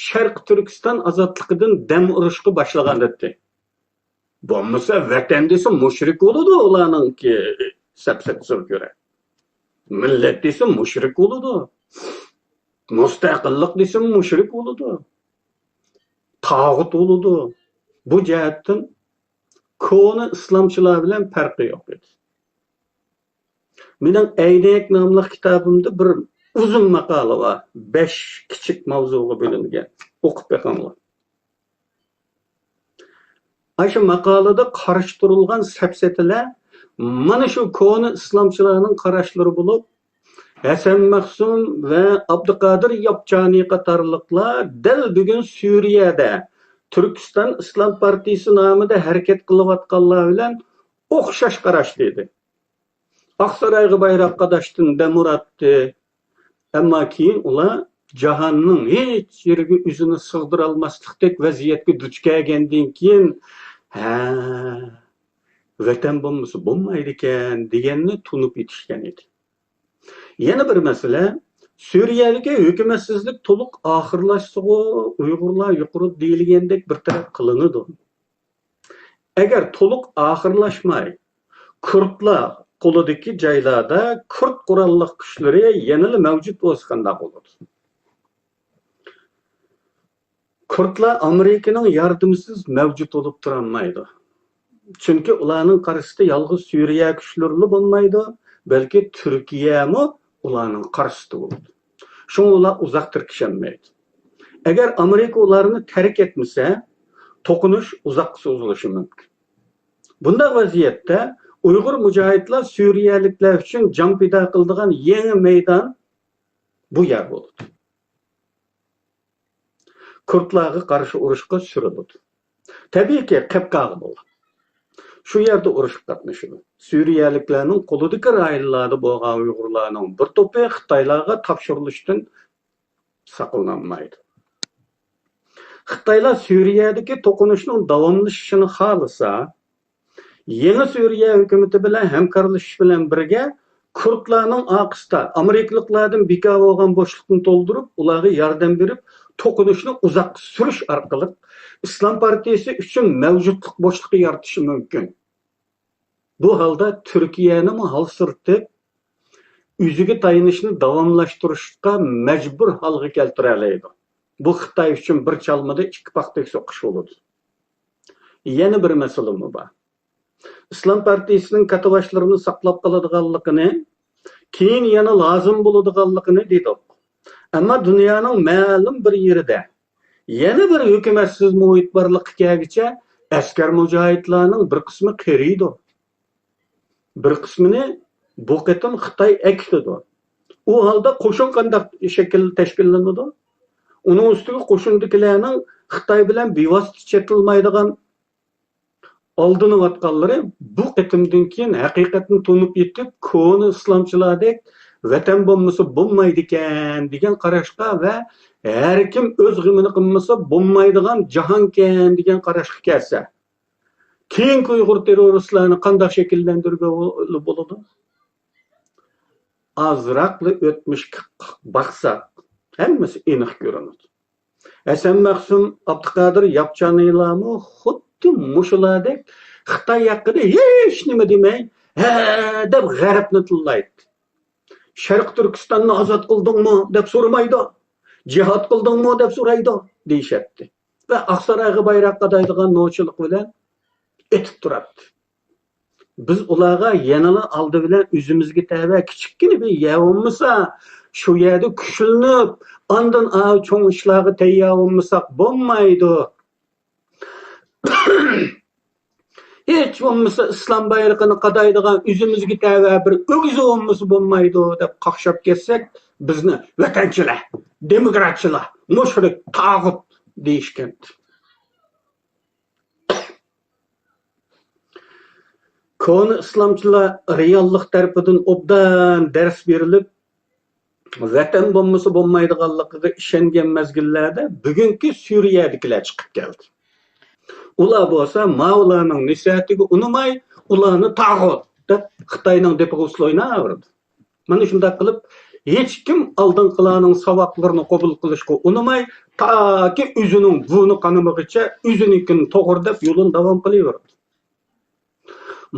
شەرقىي تۈركىستان ئازادلىقىدىن دەم ئۇرۇشقا باشلىغانىدى. بولمىسا ۋەتەن دېسە مۇشرىك بولىدۇ، ئۇلارنىڭكى سەپسەتىسىگە كۆرە. مىللەت دېسە مۇشرىك بولىدۇ. مۇستەقىللىق دېسە مۇشرىك بولىدۇ. تاغۇت بولىدۇ. بۇ جەھەتتىن كونا ئىسلامچىلار بىلەن پەرقى يوق ئىدى. مېنىڭ ئەينەك ناملىق كىتابىمدا بىر ئۇزۇن ماقالە بار. بەش كىچىك ماۋزۇغا بۆلۈنگەن. ئوقۇپ بېقىڭلار. ئاشۇ ماقالىدا قارشى تۇرۇلغان سەپسەتىلەر مانا شۇ كونا ئىسلامچىلارنىڭ قاراشلىرى بولۇپ، ھەسەن مەخسۇم ۋە ئابدۇقادىر ياپچانى قاتارلىقلار دەل بۈگۈن سۈرىيەدە تۈركىستان ئىسلام پارتىيىسى نامىدا ھەرىكەت قىلىۋاتقانلار بىلەن ئوخشاش قاراشتا ئىدى. ئاقسارايغا بايراق قاداشتىن دەم ئۇراتتى. ئەمما كېيىن ئۇلار جاھاننىڭ ھېچ يېرىگە ئۆزىنى سىغدۇرالماسلىقتەك ۋەزىيەتكە دۇچ كەلگەندىن كېيىن، ھە، ۋەتەن بولمىسا بولمايدىكەن دېگەننى تونۇپ يېتىشكەن ئىدى. يەنە بىر مەسىلە، سۈرىيەدىكى ھۆكۈمەتسىزلىك تولۇق ئاخىرلاشسىغۇ، ئۇيغۇرلار يۇقىرىدا دېيىلگەندەك بىر تەرەپ قىلىنىدۇ. ئەگەر تولۇق ئاخىرلاشماي، كۇردلار قولىدىكى جايلاردا كۇرد قوراللىق كۈچلىرى يەنىلا مەۋجۇت بولسا قانداق بولىدۇ؟ كۇردلار ئامېرىكىنىڭ ياردىمىسىز مەۋجۇت بولۇپ تۇرالمايدۇ. چۈنكى ئۇلارنىڭ قارشىسىدا يالغۇز سۈرىيە كۈچلىرىلا بولمايدۇ، بەلكى تۈركىيەمۇ ئۇلارنىڭ قارشىسىدا بولىدۇ. شۇڭا ئۇلار ئۇزاق تىركىشەلمەيدۇ. ئەگەر ئامېرىكا ئۇلارنى تەرك ئەتمىسە، توقۇنۇش ئۇزاققا سوزۇلۇشى مۇمكىن. بۇنداق ۋەزىيەتتە ئۇيغۇر مۇجاھىدلار سۈرىيەلىكلەر ئۈچۈن جان پىدا قىلىدىغان يېڭى مەيدان بۇ يەر بولىدۇ. كۇردلارغا قارشى ئۇرۇشقا سۈرۈلىدۇ. تەبىئىيكى، قەپقاغا بولغان. شۇ يەردە ئۇرۇشقا قاتنىشىدۇ. سۈرىيەلىكلەرنىڭ قولىدىكى رايونلاردا بولغان ئۇيغۇرلارنىڭ بىر توپى خىتايلارغا تاپشۇرۇلۇشتىن ساقلىنالمايدۇ. خىتايلار سۈرىيەدىكى توقۇنۇشنىڭ داۋاملىشىشىنى خالىسا، يېڭى سۈرىيە ھۆكۈمىتى بىلەن ھەمكارلىشىش بىلەن بىرگە، كۇردلارنىڭ ئارقىسىدا ئامېرىكىلىقلاردىن بىكار بولغان بوشلۇقنى تولدۇرۇپ، ئۇلارغا ياردەم بېرىپ، توقۇنۇشنى ئۇزاققا سۈرۈش ئارقىلىق ئىسلام پارتىيىسى ئۈچۈن مەۋجۇتلۇق بوشلۇقى يارىتىشى مۇمكىن. بۇ ھالدا تۈركىيەنىمۇ ھالسىرىتىپ، ئۆزىگە تايىنىشنى داۋاملاشتۇرۇشقا مەجبۇر ھالغا كەلتۈرەلەيدۇ. بۇ خىتاي ئۈچۈن بىر چالمىدا ئىككى پاختەك سوقۇش بولىدۇ. يەنە بىر مەسىلىمۇ بار. ئىسلام پارتىيىسىنىڭ كاتتىباشلىرىنى ساقلاپ قالىدىغانلىقىنى، كېيىن يەنە لازىم بولىدىغانلىقىنى دېدۇق. ئەمما دۇنيانىڭ مەلۇم بىر يېرىدە يەنە بىر ھۆكۈمەتسىز مۇھىت بارلىققا كەلگۈچە ئەسكەر مۇجاھىدلارنىڭ بىر قىسمى قېرىيدۇ. بىر قىسمىنى بۇ قېتىم خىتاي ئەكېتىدۇ. ئۇ ھالدا قوشۇن قانداق شەكىلدە تەشكىللىنىدۇ؟ ئۇنىڭ ئۈستىگە قوشۇندىكىلەرنىڭ خىتاي بىلەن بىۋاسىتە چېتىلمايدىغان ئالدىنىۋاتقانلىرى بۇ قېتىمدىن كېيىن ھەقىقەتنى تونۇپ يېتىپ، كونا ئىسلامچىلاردەك ۋەتەن بولمىسا بولمايدىكەن دېگەن قاراشقا ۋە ھەركىم ئۆز غېمىنى قىلمىسا بولمايدىغان جاھانكەن دېگەن قاراشقا كەلسە، كېيىنكى ئۇيغۇر تېررورىستلارنى قانداق شەكىللەندۈرگىلى بولىدۇ؟ ئازراقلا ئۆتمۈشكە باقساق، ھەممىسى ئېنىق كۆرۈنىدۇ. ھەسەن مەخسۇم، ئابدۇقادىر ياپچانىلارمۇ خۇددى مۇشۇلاردەك خىتاي ھەققىدە ھېچ نېمە دېمەي، ھە دەپ غەربنى تىللايتتى. شەرقىي تۈركىستاننى ئازاد قىلدىڭمۇ دەپ سورىمايدۇ. جىھاد قىلدىڭمۇ دەپ سورايدۇ دېيىشەتتى. ۋە ئاقسارايغا بايراق قادايدىغان نوچىلىق بىلەن ئېتىپ تۇراتتى. بىز ئۇلارغا يەنىلا ئالدى بىلەن ئۆزىمىزگە تەۋە كىچىككىنە بىر يەر بولمىسا، شۇ يەردە كۈچلىنىپ، ئاندىن ئاۋۇ چوڭ ئىشلارغا تەييار بولمىساق بولمايدۇ. ھېچ بولمىسا ئىسلام بايرىقىنى قادايدىغان ئۆزىمىزگە تەۋە بىر ئۆگزە بولمىسا بولمايدۇ دەپ قاقشاپ كەتسەك، بىزنى ۋەتەنچىلەر، دېموكراتچىلار، مۇشرىك، تاغۇت دېيىشكەنتى. كونا ئىسلامچىلار رېئاللىق تەرىپىدىن ئوبدان دەرس بېرىلىپ، ۋەتەن بولمىسا بولمايدىغانلىقىغا ئىشەنگەن مەزگىللەردە بۈگۈنكى سۈرىيەدىكىلەر چىقىپ كەلدى. ئۇلار بولسا ماۋۇلارنىڭ نەسىھەتىگە ئۇنىماي، ئۇلارنى تاغۇت دەپ خىتاينىڭ دېپىغا ئۇسسۇل ئويناۋېرىدۇ. مانا شۇنداق قىلىپ، ھېچكىم ئالدىنقىلارنىڭ ساۋاقلىرىنى قوبۇل قىلىشقا ئۇنىماي، تاكى ئۆزىنىڭ بۇرنى قانىمىغىچە ئۆزىنىڭكىنى توغرا دەپ يولىنى داۋام قىلىۋېرىدۇ.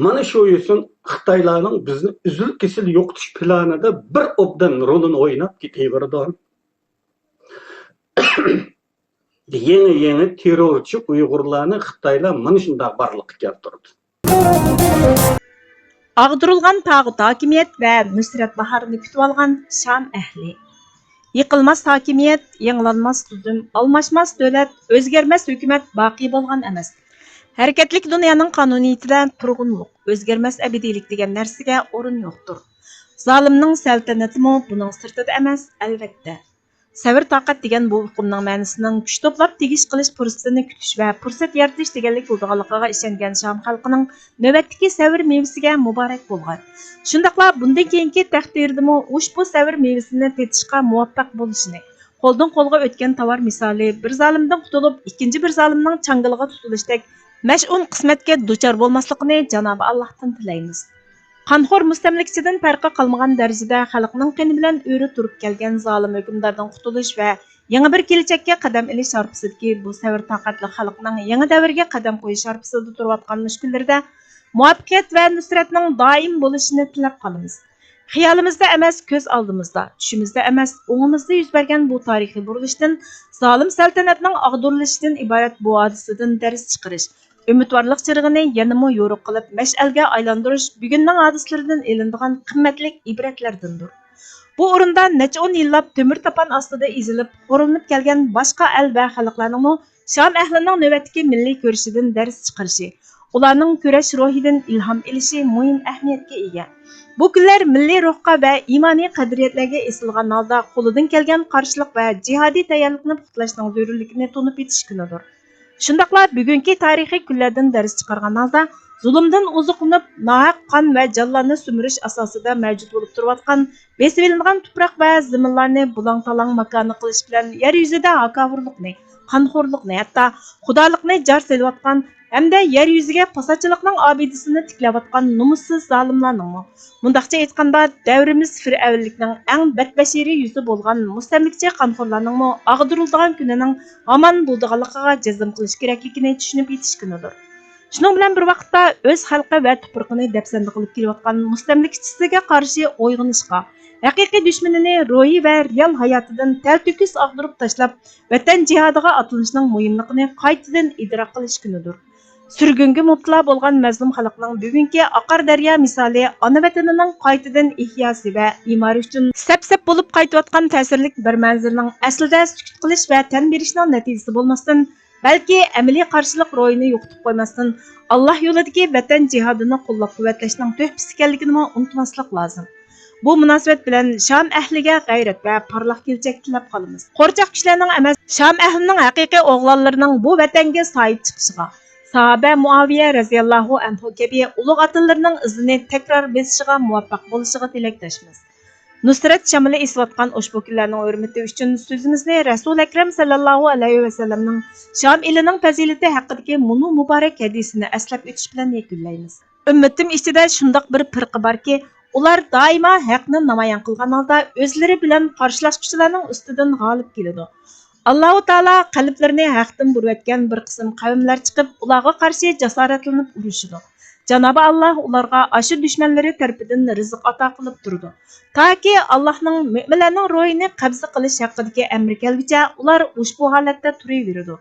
مانا شۇ يۈزدىن خىتايلارنىڭ بىزنى ئۈزۈل-كېسىل يوقىتىش پىلانىدا بىر ئوبدان رولىنى ئويناپ كېتىۋېرىدۇ. يېڭى-يېڭى تېررورچى ئۇيغۇرلارنى خىتايلار مانا شۇنداق بارلىققا كەلتۈرىدۇ. ئاغدۇرۇلغان تاغۇت ھاكىمىيەت ۋە نۇسرەت باھارىنى كۈتۈۋالغان شام ئەھلى. يىقىلماس ھاكىمىيەت، يېڭىلانماس تۈزۈم، ئالماشماس دۆلەت، ئۆزگەرمەس ھۆكۈمەت باقىي بولغان ئەمەس. ھەرىكەتلىك دۇنيانىڭ قانۇنىيىتىدە تۇرغۇنلۇق، ئۆزگەرمەس ئەبەدىيلىك دېگەن نەرسىگە ئورۇن يوقتۇر. زالىمنىڭ سەلتەنىتىمۇ بۇنىڭ سىرتىدا ئەمەس، ئەلۋەتتە. سەۋر-تاقەت دېگەن بۇ ئۇقۇمنىڭ مەنىسىنىڭ كۈچ توپلاپ تېگىش قىلىش پۇرسىتىنى كۈتۈش ۋە پۇرسەت يارىتىش دېگەنلىك بولىدىغانلىقىغا ئىشەنگەن شام خەلقىنىڭ نۆۋەتتىكى سەۋر مېۋىسىگە مۇبارەك بولغاي. شۇنداقلا بۇندىن كېيىنكى تەقدىرىدىمۇ ئۇشبۇ سەۋر مېۋىسىنى تېتىشقا مۇۋەپپەق بولۇشىنى، قولدىن قولغا ئۆتكەن تاۋار مىسالى بىر زالىمدىن قۇتۇلۇپ، ئىككىنچى بىر زالىمنىڭ چاڭگىلىغا تۇتۇلۇشتەك مەشئۇم قىسمەتكە دۇچار بولماسلىقىنى جانابى ئاللاھتىن تىلەيمىز. قانخور مۇستەملىكىچىدىن پەرقى قالمىغان دەرىجىدە خەلقنىڭ قېنى بىلەن ئۆرە تۇرۇپ كەلگەن زالىم ھۆكۈمداردىن قۇتۇلۇش ۋە يېڭى بىر كېلەچەككە قەدەم ئېلىش ھارپىسىدىكى بۇ سەۋر-تاقەتلىك خەلقنىڭ يېڭى دەۋرگە قەدەم قويۇش ھارپىسىدا تۇرۇۋاتقان مۇشۇ كۈنلىرىدە مۇۋەپپەقىيەت ۋە نۇسرەتنىڭ دائىم بولۇشىنى تىلەپ قالىمىز. خىيالىمىزدا ئەمەس، كۆز ئالدىمىزدا، چۈشىمىزدە ئەمەس، ئوڭىمىزدا يۈز بەرگەن بۇ تارىخىي بۇرۇلۇشتىن، زالىم سەلتەنەتنىڭ ئاغدۇرۇلۇشىدىن ئىبارەت بۇ ھادىسىدىن دەرس چىقىرىش، ئۈمىدۋارلىق چىرىغىنى يەنىمۇ يورۇق قىلىپ مەشئەلگە ئايلاندۇرۇش بۈگۈننىڭ ھادىسىلىرىدىن ئېلىنىدىغان قىممەتلىك ئىبرەتلەردىندۇر. بۇ ئورۇندا نەچچە ئون يىللاپ تۆمۈر تاپان ئاستىدا ئېزىلىپ، خورلىنىپ كەلگەن باشقا ئەل ۋە خەلقلەرنىڭمۇ شام ئەھلىنىڭ نۆۋەتتىكى مىللىي كۈرىشىدىن دەرس چىقىرىشى، ئۇلارنىڭ كۈرەش روھىدىن ئىلھام ئېلىشى مۇھىم ئەھمىيەتكە ئىگە. بۇ كۈنلەر مىللىي روھقا ۋە ئىمانىي قەدرىيەتلەرگە ئېسىلغان ھالدا قولىدىن كەلگەن قارشىلىق ۋە جىھادىي تەييارلىقنى پۇختىلاشنىڭ زۆرۈرلۈكىنى تونۇپ يېتىش كۈنىدۇر. شۇنداقلا بۈگۈنكى تارىخىي كۈنلەردىن دەرس چىقارغان ھالدا، زۇلۇمدىن ئوزۇقلىنىپ، ناھەق قان ۋە جانلارنى سۈمۈرۈش ئاساسىدا مەۋجۇت بولۇپ تۇرۇۋاتقان بېسىۋېلىنغان تۇپراق ۋە زېمىنلارنى بۇلاڭ-تالاڭ ماكانى قىلىش بىلەن يەر يۈزىدە ھاكاۋۇرلۇقنى، قانخورلۇقنى، ھەتتا خۇدالىقنى جار سېلىۋاتقان ھەمدە يەر يۈزىگە پاساتچىلىقنىڭ ئابىدىسىنى تىكلەۋاتقان نومۇسسىز زالىملارنىڭمۇ، مۇنداقچە ئېيتقاندا، دەۋرىمىز فىرئەۋنلىكنىڭ ئەڭ بەتبەشىرىي يۈزى بولغان مۇستەملىكىچى قانخورلارنىڭمۇ ئاغدۇرۇلىدىغان كۈنىنىڭ ھامان بولىدىغانلىقىغا جەزم قىلىش كېرەكلىكىنى چۈشىنىپ يېتىش كۈنىدۇر. شۇنىڭ بىلەن بىر ۋاقىتتا، ئۆز خەلقى ۋە تۇپرىقىنى دەپسەندە قىلىپ كېلىۋاتقان مۇستەملىكىچىسىگە قارشى ئويغىنىشقا، ھەقىقىي دۈشمىنىنى روھىي ۋە رېئال ھاياتىدىن تەلتۆكۈس ئاغدۇرۇپ تاشلاپ، ۋەتەن جىھادىغا ئاتىلىشنىڭ مۇھىملىقىنى قايتىدىن ئىدراك قىلىش كۈنىدۇر. سۈرگۈنگە مۇپتىلا بولغان مەزلۇم خەلقنىڭ بۈگۈنكى ئاقار دەريا مىسالى ئانا ۋەتىنىنىڭ قايتىدىن ئېھياسى ۋە ئىمارى ئۈچۈن سەپسەپ بولۇپ قايتىۋاتقان تەسىرلىك بىر مەنزىرىنىڭ ئەسلىدە سۈكۈت قىلىش ۋە تەن بېرىشنىڭ نەتىجىسى بولماستىن، بەلكى ئەمەلىي قارشىلىق روھىنى يوقىتىپ قويماستىن، ئاللاھ يولىدىكى ۋەتەن جىھادىنى قوللاپ-قۇۋۋەتلەشنىڭ تۆھپىسى ئىكەنلىكىنىمۇ ئۇنتۇماسلىق لازىم. بۇ مۇناسىۋەت بىلەن شام ئەھلىگە غەيرەت ۋە پارلاق كېلىچەك تىلەپ قالىمىز. قورچاق كىشىلەرنىڭ ئەمەس، شام ئەھلىنىڭ ھەقىقىي ئوغلانلىرىنىڭ بۇ ۋەتەنگە ساھىب چىقىشىغا، ساھابە مۇئاۋىيە رەزىياللاھۇ ئەنھۇ كەبى ئۇلۇغ ئاتىلىرىنىڭ ئىزىنى تەكرار بېسىشىغا مۇۋەپپەق بولۇشىغا تىلەكداشمىز. نۇسرەت شامىلى ئېسىۋاتقان ئۇشبۇ كۈنلەرنىڭ ھۆرمىتى ئۈچۈن سۆزىمىزنى رەسۇلى ئەكرەم سەللەللاھۇ ئەلەيھى ۋەسەللەمنىڭ شام ئېلىنىڭ پەزىلىتى ھەققىدىكى مۇنۇ مۇبارەك ھەدىسىنى ئەسلەپ ئۆتۈش بىلەن يەكۈنلەيمىز. ئۈممىتىم ئىچىدە شۇنداق بىر پىرقە باركى، ئۇلار دائىما ھەقنى نامايان قىلغان ھالدا ئۆزلىرى بىلەن قارشىلاشقۇچىلارنىڭ ئۈستىدىن غالىب كېلىدۇ. ئاللاھۇ تائالا قەلبلىرىنى ھەقتىن بۇرۇۋەتكەن بىر قىسىم قەۋملەر چىقىپ، ئۇلارغا قارشى جاسارەتلىنىپ ئۇرۇشىدۇ. جانابى ئاللاھ ئۇلارغا ئاشۇ دۈشمەنلىرى تەرىپىدىن رىزىق ئاتا قىلىپ تۇرىدۇ. تاكى ئاللاھنىڭ مۆمىنلەرنىڭ روھىنى قەبزە قىلىش ھەققىدىكى ئەمرى كەلگۈچە ئۇلار ئۇشبۇ ھالەتتە تۇرۇۋېرىدۇ.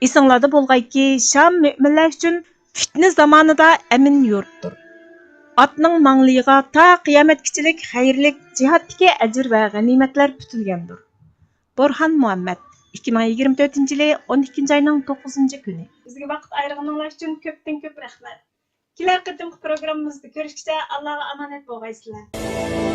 ئېسىڭلاردا بولغايكى، شام مۆمىنلەر ئۈچۈن پىتنە زامانىدا ئەمىن يۇرتتۇر. ئاتنىڭ ماڭلىيىغا تا قىيامەتكىچىلىك خەيرلىك جىھادتىكى ئەجىر ۋە غەنىيمەتلەر پۈتۈلگەندۇر. بورھان مۇھەممەد، ئىككى مىڭ يىگىرمە تۆتىنچى يىلى ئون ئىككىنچى ئاينىڭ توققۇزىنچى كۈنى. بىزگە ۋاقىت ئايرىغىنىڭلار ئۈچۈن كۆپتىن كۆپ رەھمەت. كېلەر قېتىمقى پروگراممىمىزدا كۆرۈشكىچە ئاللاغا ئامانەت بولغايسىلەر.